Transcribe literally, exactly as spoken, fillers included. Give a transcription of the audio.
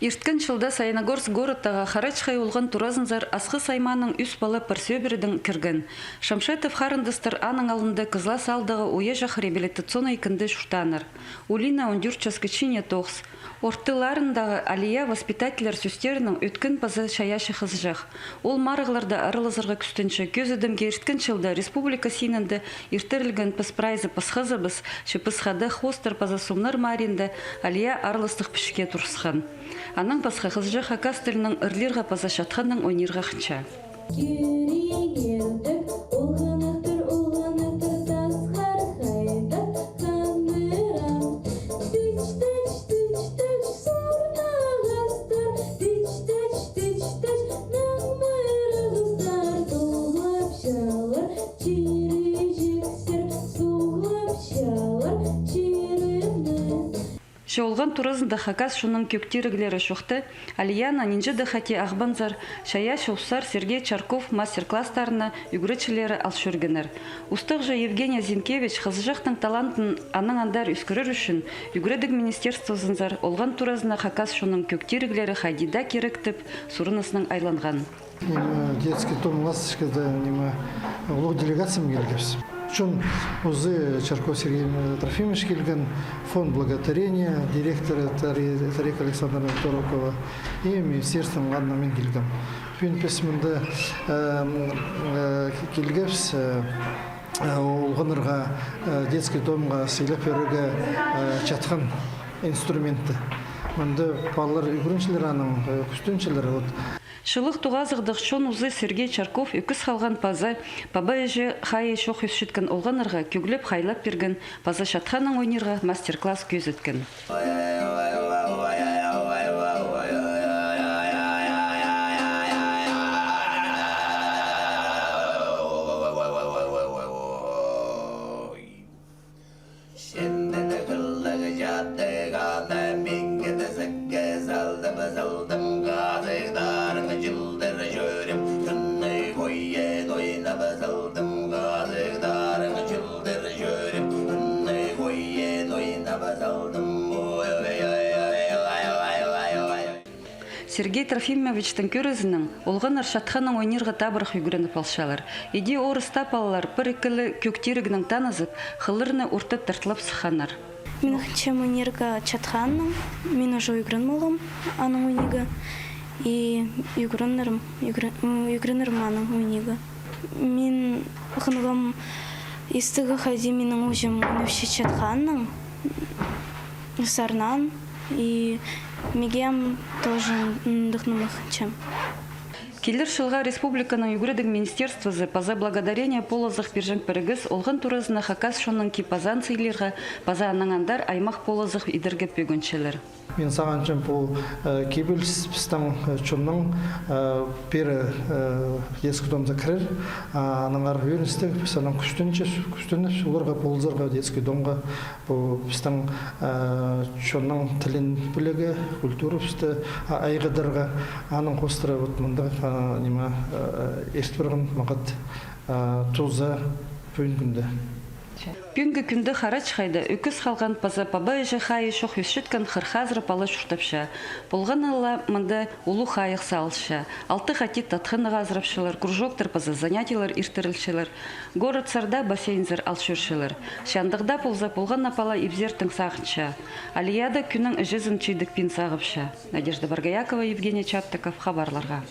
Ирткен чылда Саяногорск городтағы Харачхай олған туразынзар Асхыс аймааның ӱс пала пір сӧбірезінең кірген. Шамшетов харындастар аның алнында Кызлас аалдағы уяҷах реабилитационнай кінде чуртааннар. Улина он тӧрт часха чииннең тоғыс. Ортыларындағы Алия воспитательлер сӧстерінең ӧткін паза чайаачы хызыҷах. Ол марығларда араласарға кӱстенче. Кӧзідімге, ирткен чылда республика синінде иртірілген «Піс прайзы пасхазыбыс» чи пасхада хоостар паза сомнар марығында Алия араластығ пічікке турысхан. Аннаң пасха, хызыҷах хакас тілінең ырлирға паза чатханнаң ойнирға хынча. Кӧріңердек, олғаннар, олғаннар тасхар хайдағ ханнырам. Тіч-тіч, тіч-тіч, сорнағастар, тіч-тіч, тіч-тіч, наңмыр ағастар, тоғлапчалар чиріҷексер, суғлапчалар чирімні. Че олған туразында хакас чонның кӧк тиріглері чоохты, Алияны нинҷе дее хати ағбанзар, чайаачы устар Сергей Чарков мастер-класстарына ӱгретчілері ал чӧргеннер. Устағҷы Евгения Зинкевич хызыҷахтың талантын аннаң андар ӧскірер ӱчӱн ӱгредіг министерствозынзар олған туразына хакас чонның кӧк тиріглері хайди даа кирек тіп сурыныснаң айланған. Ниме, детский дом «Ласточка», да, ниме, улуғ делегация мин килгебіс. Чон узы Чарков Сергей Трофимович килген, фонд благотворения, директоры Тари-, Тарик Александровна Торокова и министерствоның алнына мин килгем. Пӱӱн піс мында, э, э, килгебіс, э, э, олғаннарға, э, детский домға сыйлап пирерге, э, чатхан инструментті. Мында палалар ӱгренчелер, анаң, э, кӱстенчелер, вот. Чылығ тоғазығдығ чон узы Сергей Чарков ӧкіс халған паза паба-іҷе хайы чох ӧсчеткен олғаннарға кӧглеп-хайлап пирген паза чатханнаң ойнирға мастер-класс кӧзіткен. Сенден хыллығ чатығаны мин кідізікке салдым, салдым, хазыхтарың чылдыр чӧріп, тыннай хойын ойнап салдым, хазыхтарың чылдыр чӧріп, тыннай хойын ойнап салдым. Ой, ой, ой. Сергей Трофимовичтің кӧрізінең, олғаннар чатханнаң ойнирға табырах ӱгреніп алчалар. Иди орыста палалар пір-ікі ле кӧк тирігнең танызып, хылларны орта тартылып сыхханнар. Мин хынчам ойнирға чатханнаң, мин уже ӱгрен полғам анаң ойнирға. И ӱгренерім, ӱгре-, м, ӱгренерім анаң ойнирға. Мин хынғам истігі хайди минің ууҷам ойнапча чатханнаң, сарнаан, и миге ам тоже ындағ ниме хынчам. Килер чылға республиканың ӱгредіг министерствозы паза «Благодарение» полызығ пирҷең пірігіс олған туразына хакас чонның кип-азаан сыйлирға паза аннаң андар аймах полызығ идерге пӧгінчелер. Мин сағынчам, пу, э, кибеліс пістің, э, чонның, э, пеер, э, детский домзар кірер, а, аннаңар ӧріністіг, піс анаң кӱстенчебіс, кӱстенчебіс, оларға полызарға, детский домға, пу пістің, э, чонның тілін пілерге, культурабысты, а, айғадарға, аның хоостыра вот мындағ, а, ниме, э, ирт парған мағат, э, туза пӱӱн кӱнде. Пӱӱнгі кӱнде Харачхайда ӧкіс халған паза паба-іҷе хайы чох ӧсчеткен хырых азыра пала чуртапча. Полғаны ла мында улуғ хайығ салылча. Алты хати татхыннығ азырапчалар, кружоктар паза занятиелер иртірілчелер. Городсар даа бассейнзар ал чӧрчелер. Че андағ даа полза, полған на пала ибзер тың сағынча. Алия даа кӱннің іҷезін чидікпин сағыпча. Надежда Боргоякова, Евгений Чаптыков, хабарларға.